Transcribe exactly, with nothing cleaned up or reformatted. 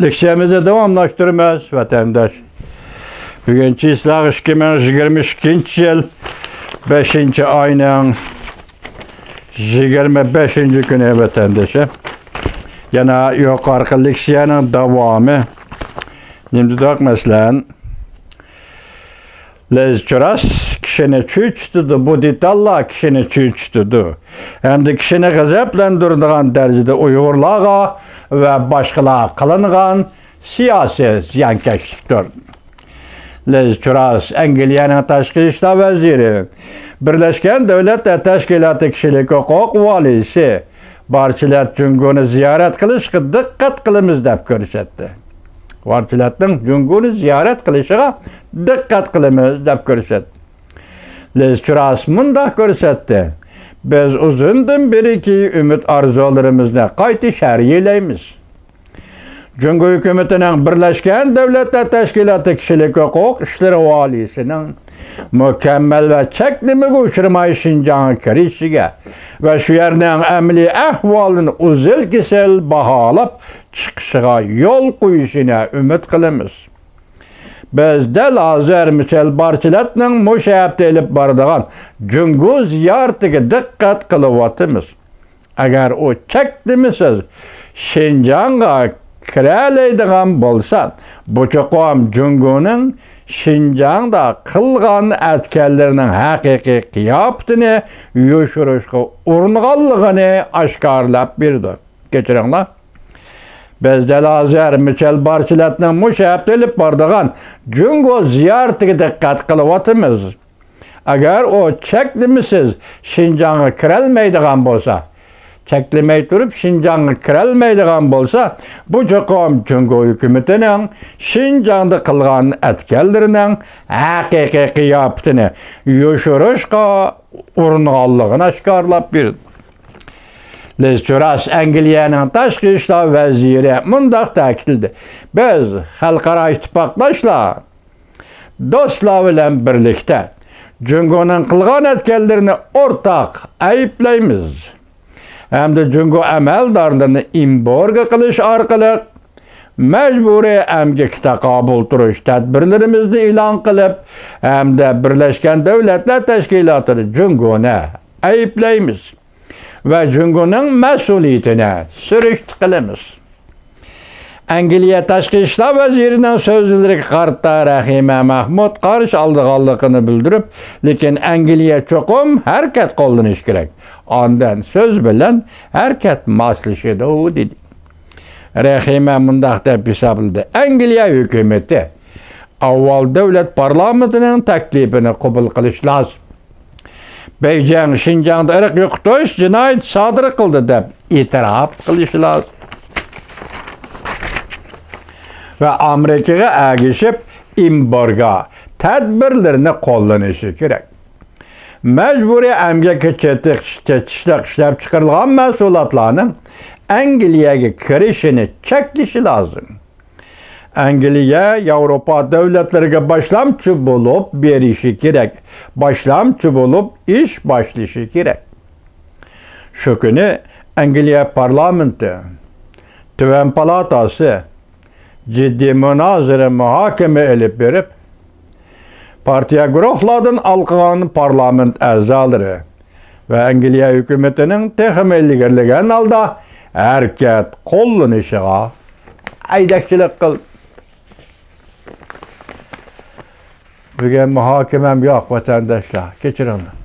لېكسىيەمىزنى داۋاملاشتۇرىمىز، ۋەتەنداش. بۈگۈن چىسلاغ ئىككى مىڭ يىگىرمە ئىككىنچى يىل بەشىنچى ئاينىڭ يىگىرمە بەشىنچى كۈنى، ۋەتەندىشىم. يەنە يۇقىرىقى لېكسىيەنىڭ داۋامى. نېمە دېدۇق، مەسىلەن؟ لىز تۇراس كىشىنى چۆچۈتىدۇ، بۇ دېتاللار كىشىنى چۆچۈتىدۇ ھەمدە كىشىنى غەزەپلەندۈرىدىغان دەرىجىدە ئۇيغۇرلارغا ۋە باشقىلارغا قىلىنغان سىياسىي زىيانكەشلىكتۇر. لىز تۇراس، ئەنگلىيەنىڭ تاشقى ئىشلار ۋەزىرى، بىرلەشكەن دۆلەتلەر تەشكىلاتى كىشىلىك ھوقۇق ۋالىيسى بارچىلەت جۇڭگونى زىيارەت قىلىشقا دىققەت قىلىمىز دەپ كۆرسەتتى. بارچىلەتنىڭ جۇڭگونى زىيارەت قىلىشىغا دىققەت قىلىمىز دەپ كۆرسەتتى. لىز تۇراس مۇنداق كۆرسەتتى: بىز ئۇزۇندىن بېرىكى ئۈمىد ئارزۇلىرىمىزنى قايتا شەرھلەيمىز. جۇڭگو ھۆكۈمىتىنىڭ بىرلەشكەن دۆلەتلەر تەشكىلاتى كىشىلىك ھوقۇق ئىشلىرى ۋالىيسىنىڭ مۇكەممەل ۋە چەكلىمىگە ئۇچرىماي شىنجاڭغا كىرىشىگە ۋە شۇ يەرنىڭ ئەمەلىي ئەھۋالىنى ئۈزۈل-كېسىل باھالاپ چىقىشىغا يول قويۇشىنى ئۈمىد قىلىمىز. بىز دەل ھازىر مىچېل بارچىلەتنىڭ مۇشۇ ھەپتە ئېلىپ بارىدىغان جۇڭگو زىيارىتىگە دىققەت قىلىۋاتىمىز. ئەگەر ئۇ چەكلىمىسىز شىنجاڭغا كىرەلەيدىغان بولسا، بۇ چوقۇم جۇڭگونىڭ شىنجاڭدا قىلغان ئەتكەنلىرىنىڭ ھەقىقىي قىياپىتىنى يوشۇرۇشقا ئۇرۇنغانلىقىنى ئاشكارىلاپ بېرىدۇ. كەچۈرۈڭلار. بىز دەل ھازىر مىچېل بارچىلەتنىڭ مۇشۇ ھەپتە ئېلىپ بارىدىغان جۇڭگو زىيارىتىگە دىققەت قىلىۋاتىمىز. ئەگەر ئۇ چەكلىمىسىز شىنجاڭغا كىرەلمەيدىغان بولسا، چەكلىمەي تۇرۇپ شىنجاڭغا كىرەلمەيدىغان بولسا، بۇ چوقۇم جۇڭگو ھۆكۈمىتىنىڭ شىنجاڭدا قىلغان ئەتكەنلىرىنىڭ ھەقىقىي قىياپىتىنى يوشۇرۇشقا ئۇرۇنغانلىقىنى ئاشكارىلاپ بېرىدۇ. لىز تۇراس، ئەنگلىيەنىڭ تاشقى ئىشلار ۋەزىرى مۇنداق تەكىتلىدى: بىز خەلقئارا ئىتتىپاقداشلار، دوستلار بىلەن بىرلىكتە جۇڭگونىڭ قىلغان ئەتكەنلىرىنى ئورتاق ئەيىبلەيمىز ھەمدە جۇڭگو ئەمەلدارلىرىنى ئېمبارگو قىلىش ئارقىلىق مەجبۇرىي ئەمگەككە تاقابىل تۇرۇش تەدبىرلىرىمىزنى ئېلان قىلىپ، ھەمدە بىرلەشكەن دۆلەتلەر تەشكىلاتىدا جۇڭگونى ئەيىبلەيمىز ۋە جۇڭگونىڭ مەسئۇلىيىتىنى سۈرۈشتە قىلىمىز. ئەنگلىيە تاشقى ئىشلار ۋەزىرىنىڭ سۆزلىرىگە قارىتا رەھىمە مەھمۇد قارشى ئالىدىغانلىقىنى بىلدۈرۈپ، لېكىن ئەنگلىيە چوقۇم ھەرىكەت قوللىنىشى كېرەك. ئاندىن سۆز بىلەن ھەرىكەت ماسلىشىدۇ، دېدى. رەھىمە مۇنداق دەپ ھېسابلىدى: ئەنگلىيە ھۆكۈمىتى ئاۋۋال دۆلەت پارلامېنتىنىڭ تەكلىپىنى قوبۇل قىلىشى لازىم. بېيجىڭ شىنجاڭدا ئىرق يوقىتىش جىنايىتى سادىر قىلدى دەپ ئېتىراپ قىلىشى لازىم. ۋە ئامېرىكىغا ئەگىشىپ ئېمبارگو تەدبىرلىرىنى قوللىنىشى كېرەك. مەجبۇرىي ئەمگەككە چېتىش-، چېتىشلىق ئىشلەپچىقىرىلغان مەھسۇلاتلارنىڭ ئەنگلىيەگە كىرىشىنى چەكلىشى لازىم. ئەنگلىيە ياۋروپا دۆلەتلىرىگە باشلامچى بولۇپ بېرىشى كېرەك. باشلامچى بولۇپ ئىش باشلىشى كېرەك. شۇ كۈنى ئەنگلىيە پارلامېنتى، تۆۋەن پالاتاسى جىددىي مۇنازىرە، مۇھاكىمە ئېلىپ بېرىپ، پارتىيە گۇرۇھلاردىن ھالقىغان پارلامېنت ئەزالىرى ۋە ئەنگلىيە ھۆكۈمىتىنىڭ تېخىمۇ ئىلگىرىلىگەن ھالدا ھەرىكەت قوللىنىشىغا ھەيدەكچىلىك قىلدى. بۈگۈن مۇھاكىمەم يوق، ۋەتەنداشلار، كەچۈرۈڭلار.